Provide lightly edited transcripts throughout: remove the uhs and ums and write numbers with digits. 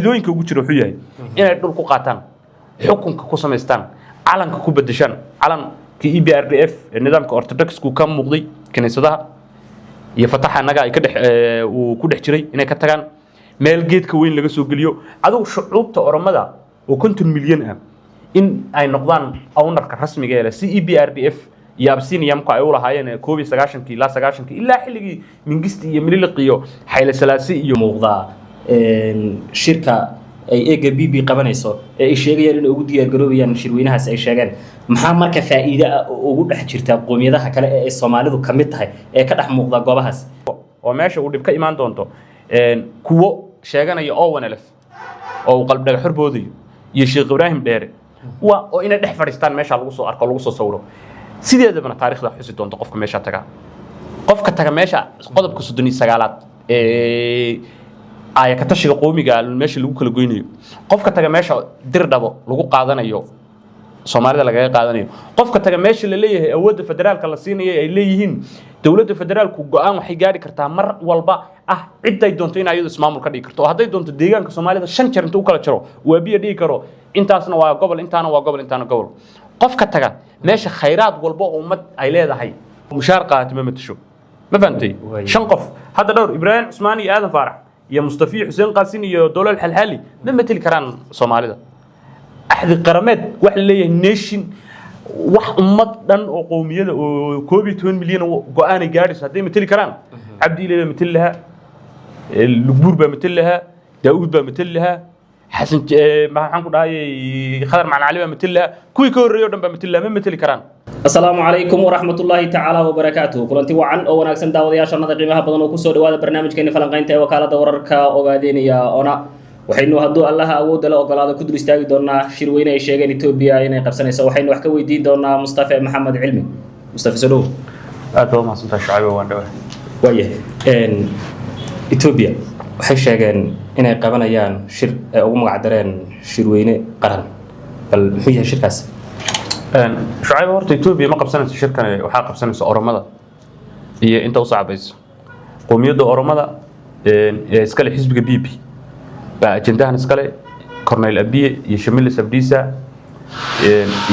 Faa'iidooyinka ugu jira wuxuu yahay inay dhul ku qaataan, xukunka ku samaystaan, calanka ku bedeshaan. Calanka EPRDF ee nidaamka Orthodoxku ka muuqday, kiniisadaha iyo fataxa annaga ay ka dhex uu ku dhex jiray, inay ka tagaan, meel geedka weyn laga soo geliyo. Adigu shucuubta Oromada oo 50 milyan ah in ay noqdaan ownerka rasmiga ee leh, si EPRDF iyo Absiniamku ay u lahaayeen 91-kii ilaa 90-kii, ilaa xilligii Mingisti iyo Mililiq iyo Xayle Salaasi iyo Muuqdaa shirka ay eega b qabanayso ee ay sheegayaan inay ugu diyaargaroobayaan shirweynahaas ay sheegeen. Maxaa marka faa'iide ah oo ugu dhex jirta qoomiyadaha kale ee ay Soomaalidu ka mid tahay ee ka dhex muuqda goobahaas? Oo meesha uu dhib ka imaan doonto, kuwo sheeganaya ONLF oo uu Qalbi Dhagax horboodayo iyo Sheekh Ibraahim Dheere, waa oo inay dhex fadhiistaan, meesha lagu soo arko, lagu soo sawiro. Sideedabana taariikhda xusi doonto qofka meesha taga, qofka taga meesha qodobka 39aad ee aaya ka tashiga qoomiga, meesha lagu kala goynayo, qofka taga meesha Dirdhabo lagu qaadanayo, Soomaalida lagaga qaadanayo, qofka taga meesha la leeyahay awoodda federaalka la siinayo, ay leeyihiin dowladda federaalku go-aan waxay gaari kartaa mar walba ah cidday doonto in ayadu ismaamul ka dhigi karto, oo hadday doonto deegaanka Soomaalida shan jeer inta u kala jaro waa biyo dhigi karo, intaasna waa gobol, intaana waa gobol, intaana gobol. Qofka taga meesha khayraad walba oo ummad ay leedahay mushaar qaadato ma matasho. Ma fahantay? Shan qof hadda dhowr, Ibraahim Cusmaan iyo Aadan Faarax iyo Mustafiyo Xuseen Qaasin iyo Dowlal Xalxaali, ma mateli karaan Soomaalida. Axdi qarameed wax la leeyahay, nation, wax ummad dhan oo qowmiyada oo 11 milyan go-aanay gaadhayso hadday mateli karaan, Cabdi Ile baa mateli lahaa, Lugbuur baa mateli lahaa, Daa'uud baa mateli lahaa, Xasan, maxaan ku dhahayay, Khadar Macalin Cali baa mateli lahaa, kuwii ka horreeyay o dhan baa mateli lahaa. Ma mateli karaan. Asalaamu calaykum waraxmatullaahi tacaala wabarakaatuhu. Kulanti wacan oo wanaagsan, daawadayaashanada qiimaha badan oo kusoo dhawaada barnaamijkeeni falanqaynta ee wakaalada wararka Ogaadeynaya. Ona waxaynu, hadduu Allaha awoodda la ogolaado, ku dul istaagi doonaa shirweyne ay sheegeen Etoobiya inay qabsanayso. Waxaynu wax ka weydiin doonaa Mustafe Maxamed Cilmi. Mustafe, soo dhow. Aad baa umahadsantahay, Shucayba, waan dhawaa. Waayahay, Etoobiya waxay sheegeen inay qabanayaan shir ay ugu magac dareen shirweyne qaran. Bal muxuu yahay shirkaas? Shucayba, horta Etoobiya ma qabsanayso shirkan. Waxaa qabsanaysa Oromada iyo inta u sacbayso qowmiyadda Oromada ee iskale xisbiga PP baa ajendahan iskale. Cornel Abiye iyo Shamilis Abdiisa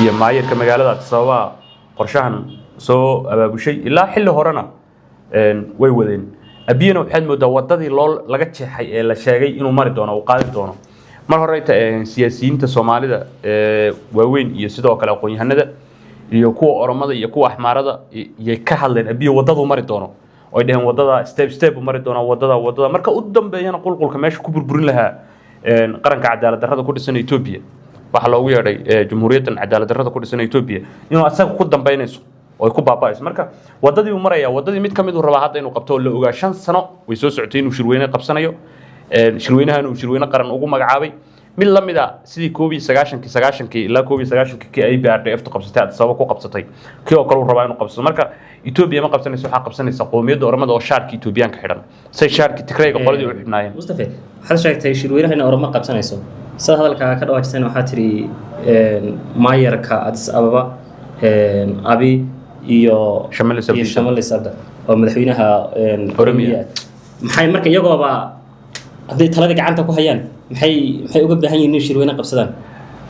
iyo maayirka magaalada Addis Ababa qorshahan soo abaabushay. Ilaa xilli horena way wadeen. Abiyena waxaad moodaa wadadii loo laga jeexay ee la sheegay inuu mari doono uu qaadi doono. Mar horeyta siyaasiyiinta Soomaalida waaweyn iyo sidoo kale aqoon-yahanada iyo kuwa Oromada iyo kuwa Axmaarada yay ka hadleen Abiye wadaduu mari doono, oy dheheen wadada step step u mari doona, wadada marka u dambeeyana qulqulka meesha ku burburin lahaa qaranka cadaalad darrada ku dhisan Etoobiya, waxaa loogu yeedhay jamhuuriyaddan cadaalad darrada ku dhisan Etoobiya, inuu asaga ku dambeynayso oo ay ku baaba'ayso. Marka wadadii uu maraya, wadadii mid ka mid uu rabaa hadda inuu qabto oo la ogaa 5 sano way soo socotay inuu shirweyne qabsanayo. Shirweynahan uu shirweyne qaran ugu magacaabay mid la mid a sidii 91-kii, 90-kii ilaa 91-kii kii ay EPRDF tu qabsatay, Addis Ababa ku qabsatay, kii oo kale uu rabaa inuu qabsado. Marka Etoobiya ma qabsanayso, waxaa qabsanaysa qowmiyadda Oromada oo shaarka Etoobiyaanka xidhan, say shaarkii Tigrayga qoladii u xidhnaayeen. Mustafe, waxaad sheegtay shirweynaha inay Oromo qabsanayso. Sida hadalkaa ka dhawaajisana waxaa tidhi maayarka Addis Ababa Abi iyo Shamilis iyo Abdiisa. Shamilis Abda oo madaxweynaha Oromia. Maxay marka iyagooba hadday taladii gacanta ku hayaan, maxay uga baahan yihiin inay shirweyne qabsadaan?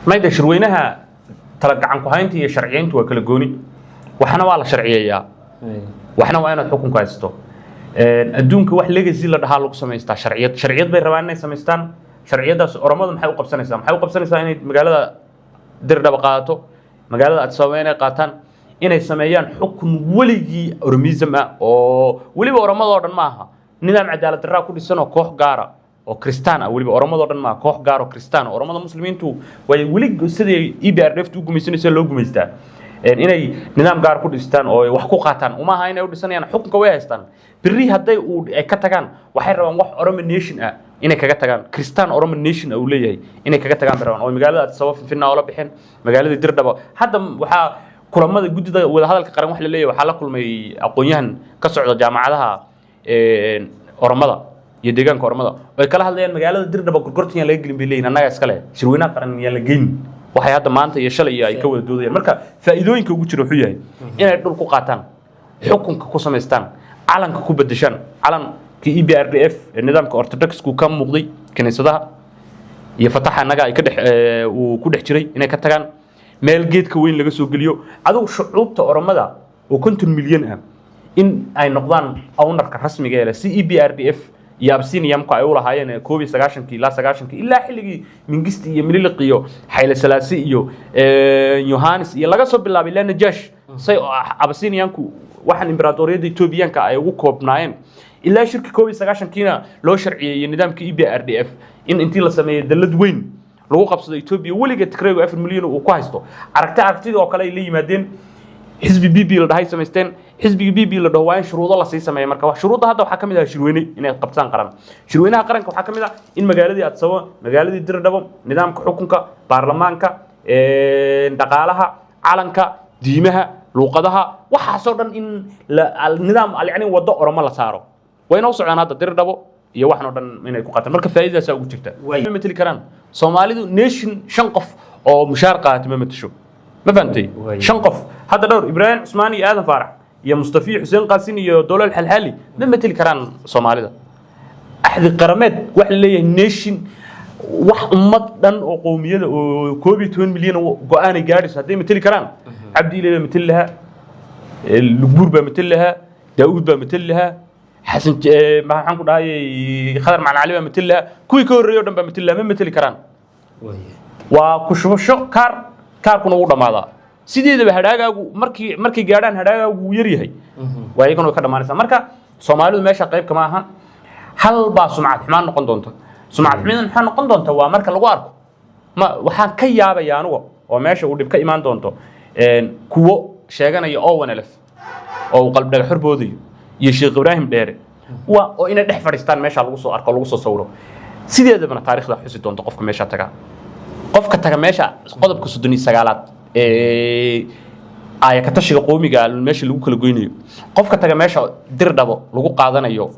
Mayda shirweynaha tala gacan ku haynta iyo sharciyeyntu waa kala gooni. Waxna waa la sharciyeeyaa, waxna waa inaad xukunka haysato. Adduunka wax legacy la dhahaa lagu samaystaa sharciyad. Sharciyad bay rabaan inay samaystaan. Sharciyadaas Oromadu maxay u qabsanaysaa? Maxay u qabsanaysaa? Inay magaalada Dirdhaba qaadato, magaalada Addis Ababa inay qaataan, inay sameeyaan xukun weligii oromism ah, oo weliba Oromadoo dhan maaha, nidaam cadaalad darraa ku dhisan oo koox gaara oo Kristaan ah. Weliba Oromadoo dhan maaha, koox gaar oo Kristaan ah. Oromada Muslimiintu way weli sidii EPRDF u gumaysanaysa loo gumaystaa. Inay nidaam gaar ku dhistaan oo ay wax ku qaataan uma aha. Inay u dhisanayaan xukunka way haystaan. Berri hadday uu ay ka tagaan, waxay rabaan wax Oromo nation ah inay kaga tagaan, Kristaan Oromo nation ah uu leeyahay inay kaga tagaan bay rabaan, oo magaalada Addis Ababa Finfinna oola bixeen, magaalada Dirdhaba. Hadda waxaa kulamada guddida wadahadalka qaran wax la leeyahay waxaa la kulmay aqoon-yahan ka socda jaamacadaha Oromada iyo deegaanka Oromada oo ay kala hadlayaan magaalada Dirdhaba. Gorgortan yaan laga gelin bay leeyihin, annaga iskale, shirweynaha qaran yaan la geynin. Waxay hadda maanta iyo shalay iyo ay ka wada doodayaan. Marka faa'iidooyinka ugu jira wuxuu yahay inay dhul ku qaataan, xukunka ku samaystaan, calanka ku bedeshaan, calanka EPRDF ee nidaamka Orthodoxku ka muuqday, kiniisadaha. Iyo Fataxa annaga ay ka dhex uu ku dhex jiray inay ka tagaan, meel geedka weyn laga soo geliyo. Adigu shucuubta Oromada oo 50 milyan ah in ay noqdaan ownerka rasmiga ee leh, si EPRDF iyo Absiniamku ay u lahaayeen 91-kii ilaa 90-kii, ilaa xilligii Mingisti iyo Mililiq iyo Xayle Salaasi iyo Yohanis iyo laga soo bilaabay ilaa Najaash, say Absinianku waxaan imberatoriyadda Etoobiyaanka ay ugu koobnaayeen, ilaa shirkii 91-kiina loo sharciyeeyey nidaamkii EPRDF in intii la sameeyey dallad weyn lagu qabsado Etoobiya. Weliga Tigraygu 4 milyan uu ku haysto. Aragtidii oo kale ay la yimaadeen, xisbi PP la dhahay samaysteen. Xisbiga PP la dhaho waa in shuruudo lasii sameeya. Marka shuruudda hadda waxaa ka mid ah shirweyne inay qabtaan qaran. Shirweynaha qaranka waxaa ka mid ah in magaaladii Addis Ababa, magaaladii Dirdhabo, nidaamka xukunka, baarlamaanka, dhaqaalaha, calanka, diimaha, luuqadaha, waxaasoo dhan in nidaam, yacni waddo Oromo la saaro. Way inoo socdaan hadda Dirdhabo iyo waxan oo dhan inay ku qaataan. Marka faa'iidadaasaa ugu jirta. Ma mateli karaan Soomaalidu nation. Shan qof oo mushaar qaata ma matasho, ma fahantay? Shan qof hadda dhowr, Ibraahim Cusmaan iyo Aadan Faarax iyo Mustafi Xuseen Qaasin iyo Dolal Xalxaali, ma mateli karaan Soomaalida. Axdi qarameed wax la leeyahay, nation, wax ummad dhan oo qowmiyada oo 11 milyan oo go-aanay gaadhayso hadday mateli karaan, Cabdi Ile baa mateli lahaa, Lugbuur baa mateli lahaa, Daa'uud baa mateli lahaa, Xasan, maxaan ku dhahayay, Khadar Macalin Cali baa mateli lahaa, kuwii ka horreeyay o dhan baa mateli lahaa. Ma mateli karaan. Waa ku shubasho kaar, kaarkuna wuu dhammaadaa sideedaba. Hadhaagaagu markay gaadhaan, hadhaagaagu wuu yar yahay, waa iyaguna way ka dhammaanaysaa. Marka Soomaalidu meesha qayb kama aha. Hal baa sumcad xumaan noqon doonta. Sumcad xumidan maxaa noqon doonta? Waa marka lagu arko. Ma waxaan ka yaabaya anuga oo meesha uu dhib ka imaan doonto, kuwo sheeganaya ONLF oo uu qalbi dhagax horboodayo iyo Sheekh Ibraahim Dheere, waa oo inay dhex fadhiistaan, meesha lagu soo arko, lagu soo sawiro. Sideedabana taariikhda xusi doonta qofka meesha taga. Qofka taga meesha, qodobka 39aad ee aayakatashiga qoomiga, meesha lagu kala goynayo, qofka taga meesha Dirdhabo lagu qaadanayo,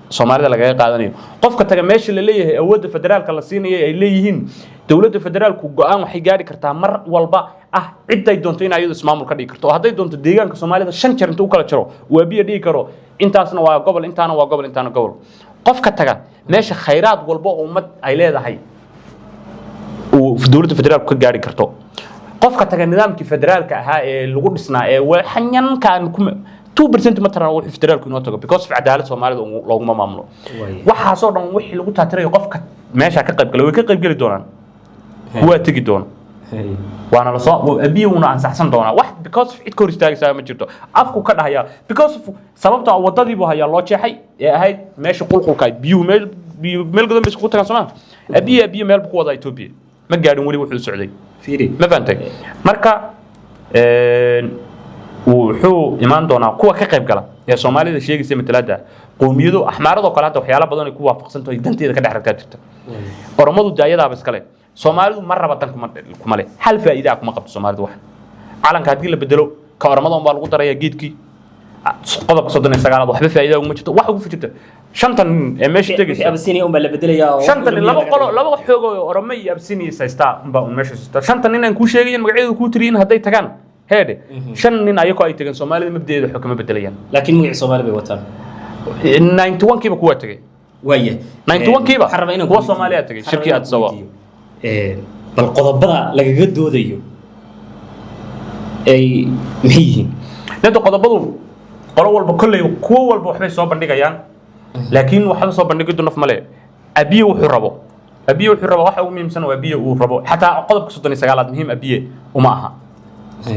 Soomaalida lagaga qaadanayo, qofka taga meesha la leeyahay awoodda federaalka la siinayo, ay leeyihiin dowladda federaalku go-aan waxay gaari kartaa mar walba ah ciday doonto in ayadu ismaamul ka dhigi karto, oo hadday doonto deegaanka Soomaalida shan jar inta u kala jaro waa biyo dhigi karo, intaasna waa gobol, intaana waa gobol, intaana gobol. Qofka taga meesha khayraad walba oo ummad ay leedahay uu dowladda federaalku ka gaari karto, qofka taga nidaamkii federaalka ahaa ee lagu dhisnaa ee xanyankaan kuma 2% ma taran wuxuu federaalku inoo tago, because of cadaalad Soomaalida looguma maamulo. Waxaasoo dhan wixii lagu taatirayo, qofka meesha ka qayb galay, way ka qayb geli doonaan kuwaa tegi doona, waana lasoo abiya wuuna ansaxsan doonaa wax, because of cid ka hor istaagaysaa ma jirto. Afku ka dhahayaa, because of sababta ah wadadii buu hayaa loo jeexay ee ahayd meesha qulqulka biyuhu, meel biyo meel godan bay iskugu tagaan. Soomaa abiya meel buu ku wadaa Etoobiya, ma gaadhin weli wuxuu socday. Fiiri. Ma fahantay? Marka wuxuu imaan doonaa kuwa ka qayb gala ee Soomaalida sheegaysa matalaada qowmiyado. Axmaaradoo kale hadda waxyaalo badan ay ku waafaqsan tahay, danteeda ka dhex ragtaa jirta. Oromadu de ayadaaba iskale. Soomaalidu ma raba dan kuma le, hal faa'iida kuma qabto Soomaalidu. Wax calanka haddii la bedelo, ka Oromada unbaa lagu darayaa geedkii. Qodobka 39aad waxba faa'iida uguma jirto. Wax ugu jirta shantan nin ee meesha wixii tegaysa. Abisinia unbaa la bedelayaa oo Shanta nin, laba laga qolo, dhigo. laba xoog oo Oromo iyo Absinia is haystaa unbaa un meesha haystaa. Shanta nin aan kuu sheegayin, magacyadooda kuu tiriyin, hadday tagaan heedhe, shan nin ayakoo ay tagaan, Soomaalida mabdeeda waxba kama bedelayaan. Laakiin magacii Soomaali bay wataan. 91-kiiba kuwaa tegay. Waaya. 91-kiiba Waxaan rabaa inaan kuwa ku Soomaaliya weydiiyo. tegay Waxaan shirkii rabaa Addis inaan ku Ababa. weydiiyo. Bal qodobada lagaga doodayo ay maxay yihiin? Nada qodobadu qolo walba kolley, kuwo walba waxbay soo bandhigayaan, laakiin waxba soo bandhigiddu naf male. Abiye wuxuu rabo, Abiye wuxuu rabo, waxa ugu muhiimsan waa Abiye uu rabo. Xataa qodobka 39aad muhiim Abiye uma aha.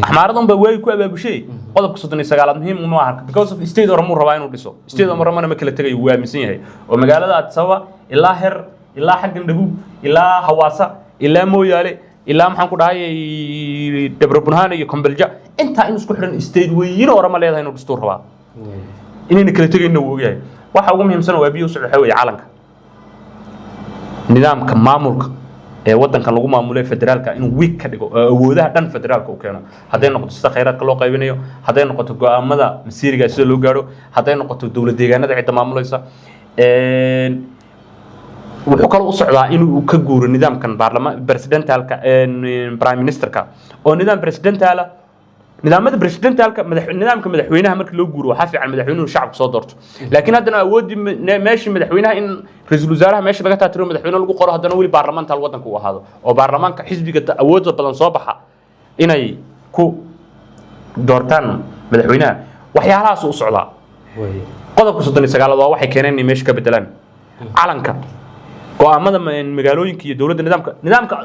Axmaaradan baa waagi ku abaabushay. Qodobka 39aad muhiim uma aha because of state Oromuu rabaa inuu dhiso. State Oromona ma kala tegayo, wuu aaminsan yahay, oo magaalada Addis Ababa ilaa Her, ilaa xaggan Dhabuub, ilaa Hawaasa, ilaa Mooyaale, ilaa maxaan ku dhahay Debre Burhaan iyo Kombolja, intaa in isku xidhan state weyn Oromo leedahay inuu dhistuu rabaa. Inayna kala tegayna wuu ogyahay. Waxa ugu muhiimsan oo Abiye u socdo waxaa weeye calanka, nidaamka maamulka ee waddankan lagu maamulo ee federaalka inuu weak ka dhigo oo awoodaha dhan federaalka u keeno, hadday noqoto sida khayraadka loo qaybinayo, hadday noqoto go'aamada masiiriga sida loo gaadho, hadday noqoto dowlad deegaanada cidda maamulaysa. Wuxuu kaloo u socdaa inuu ka guuro nidaamkan baarlama presidentalka, prime ministerka, oo nidaam presidentala. Nidaamada presidentalka, nidaamka madaxweynaha marka loo guuro, waxaa fiican madaxweynuhu shacabku soo doorto, laakiin haddana awooddii meeshii madaxweynaha in ra-iisul wasaaraha meesha laga taatiro, madaxweyne lagu qoro, haddana weli baarlamaantal waddanka uu ahaado oo baarlamaanka xisbiga awoodda badan soo baxa inay ku doortaan madaxweynaha. Waxyaalahaas u socdaa. Qodobka 39aad waa waxay keeneen inay meesha ka bedelaan calanka, go'aamada magaalooyinka iyo dowladda, nidaamka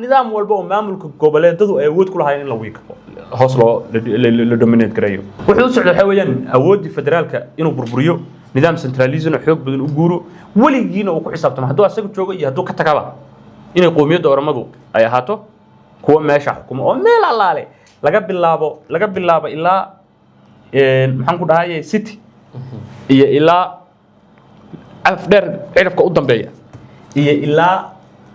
nidaam walba oo maamulka goboleedadu ay awood ku lahaayeen in la wiiqo, hoos loo la dominate gareeyo. Wuxuu u socda waxaa weeyaan awooddii federaalka inuu burburiyo, nidaam centralism oo xoog badan u guuro, weligiina uu ku xisaabtamo hadduu asaga joogo iyo hadduu ka tagaba inay qowmiyadda Oromadu ay ahaato kuwa meesha xukumo oo meel allaale laga bilaabo ilaa maxaan ku dhahaye, city iyo ilaa Af Dheer cirafka u dambeeya iyo ilaa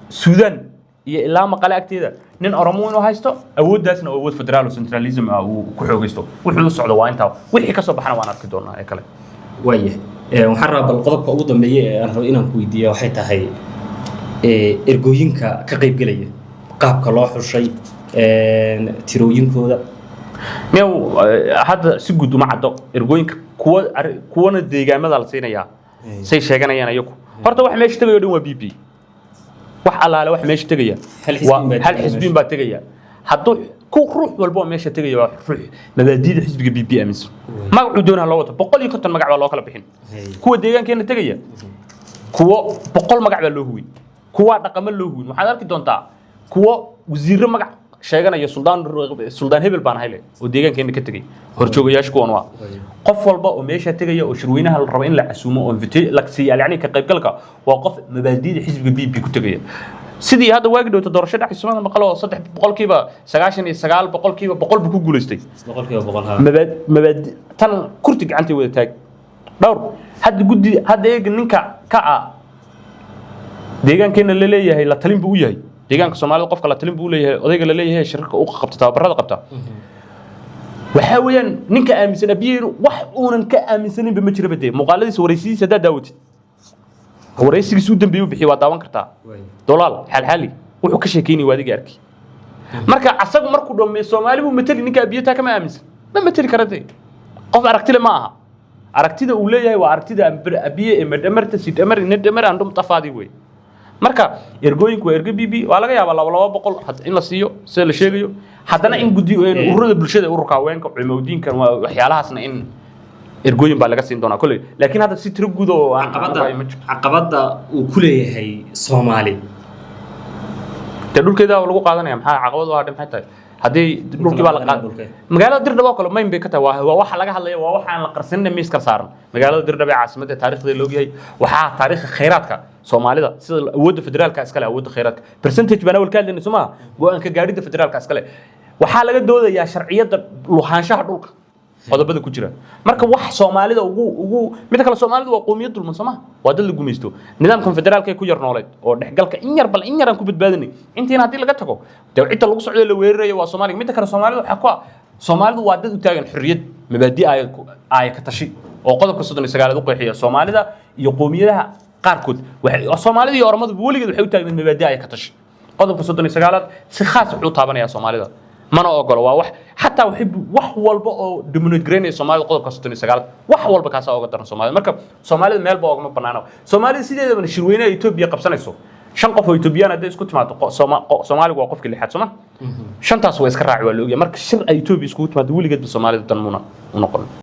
Suudaan iyo ilaa Maqale agteeda nin Oromo inuu haysto awooddaasna oo awood federaal oo centralism ah uu ku xoogaysto. Wuxuu u socdo waa intaa. Wixii ka soo baxana waan arki doonaa ee kale. Waaya, waxaan rabaa bal qodobka ugu dambeeya ee aan rabo inaan ku weydiiya waxay tahay ergooyinka ka qaybgelaya, qaabka loo xushay, tirooyinkooda. Miyaw, hadda si guud uma caddo ergooyinka. Kuwa kuwana deegaamada la siinayaa say sheeganayaan ayagu. Horta wax meesha tegaya o dhan waa PP. Wax allaale wax meesha tegaya Hal xisbin waa baa hal tegaya. Xisbin baa tegaya. Hadduu ku ruux walba oo meesha tegaya waa ruux mabaadiida xisbiga PP aaminsan, magacuu doonaa loo wato. 150 magac baa loo kala bixin. Kuwa deegaankeena tegaya, kuwo 100 magac baa loo huwin, kuwa dhaqamo loo huwin. Waxaad arki doontaa kuwo wasiirro magac sheeganaya, suldaan, suldaan hebel baan ahayle, oo deegaankeena ka tegay. Horjoogayaasha kuwan waa qof walba oo meesha tegaya oo shirweynaha la rabo in la casuumo oo la siiya, yacni ka qaybgalka, waa qof mabaadiida xisbiga PP ku tegaya. Sidii hadda waagi dhowta doorasho dhexdiisa maqal oo 3% 99, 100% buu ku guulaystay. 100%, ha. Mabaadi tan kurti gacantay wada taag dhowr. Hadda guddi, hadda eega ninka ka ah deegaankeena la leeyahay la talin buu u yahay deegaanka Soomaalida, qofka la talin buu u leeyahay, odayga la leeyahay shirarka u qabta, tababarada qabta, waxaa weeyaan ninka aaminsan Abiye. Wax uunan ka aaminsaninba ma jiraba dee. Muuqaaladiisa, waraysidiisa haddaad daawatid, waraysigiisa u dambeeyey u bixiy waa daawan kartaa. Dolaal xalxali wuxuu ka sheekeynaya waa adiga arki. Marka asagu markuu dhameeyo Soomaali buu mateli. Ninka Abiye taa kama aaminsan ma mateli kara dee. Qof aragtile ma aha. Aragtida uu leeyahay waa aragtida Abiye ee medhamarta sidhamar inadhamar andhum tafaadi wey. Marka ergooyinku waa ergo PP. Waa laga yaabaa 200 in la siiyo sida la sheegayo. Haddana in guddi ururada bulshada, ururka haweenka, culimadiinkan, waa waxyaalahaasna in ergooyin baa laga siin doonaa kolley, laakiin hadda si tiro guud oo aan caqabadda ma jirto. Caqabadda uu ku leeyahay Soomaali? Dee dhulkeeda lagu qaadanaya. Maxaa caqabad u hadhay? Maxay tahay haddii dhulkii baa la qaad dhulkee? Magaalada Dirdhaba oo kale mayn bay ka tahay. Waa waxa laga hadlaya, waa waxa aan la qarsanin, miiska saaran. Magaalada Dirdhaba ee caasimadda taariikhda la ogyahay, waxaa taariikhda khayraadka Soomaalida sida awoodda federaalka iskale, awoodda khayraadka percentage baan awal ka hadlaynay, soo maaha? Go'aanka gaadhida federaalka iskale. Waxaa laga doodayaa sharciyadda lahaanshaha dhulka, qodobada ku jira. Marka wax Soomaalida ugu midda kale, Soomaalidu waa qowmiyad dulman, soo maha? Waa dad la gumaysto. Nidaamkan federaalka ee ku yar nooleed oo dhexgalka in yar, bal in yar aan ku badbaadinay intiina haddii laga tago, dee cidda lagu socdo la weerarayo waa Soomaaliga. Midda kale, Soomaalida waxaa ku ah, Soomaalidu waa dad u taagan xorriyad, mabaadi aaya ka tashi oo qodobka 39aad u qeexiya. Soomaalida iyo qowmiyadaha qaarkood Soomaalida iyo Oromadu weligeed waxay u taagnayd mabaadi aaya ka tashi. Qodobka 39aad si khaas wuxuu u taabanayaa Soomaalida, mana ogolo. Waa wax xataa wax walba oo dominate gareynaya Soomaalida qodobka 39aad, wax walba kaasaa oga daran Soomaalida. Marka Soomaalida meelba ogama banaana. Soomaalida sideedabana shirweynaha Etoobiya qabsanayso, shan qof oo Etoobiyaan hadday isku timaado, Soomaaligu waa qofkii lixaad, sooma? Shantaas waa iska raaci, waa la ogyahay. Marka shir ay Etoobiya iskugu timaado weligeedba Soomaalida dan muna u noqon.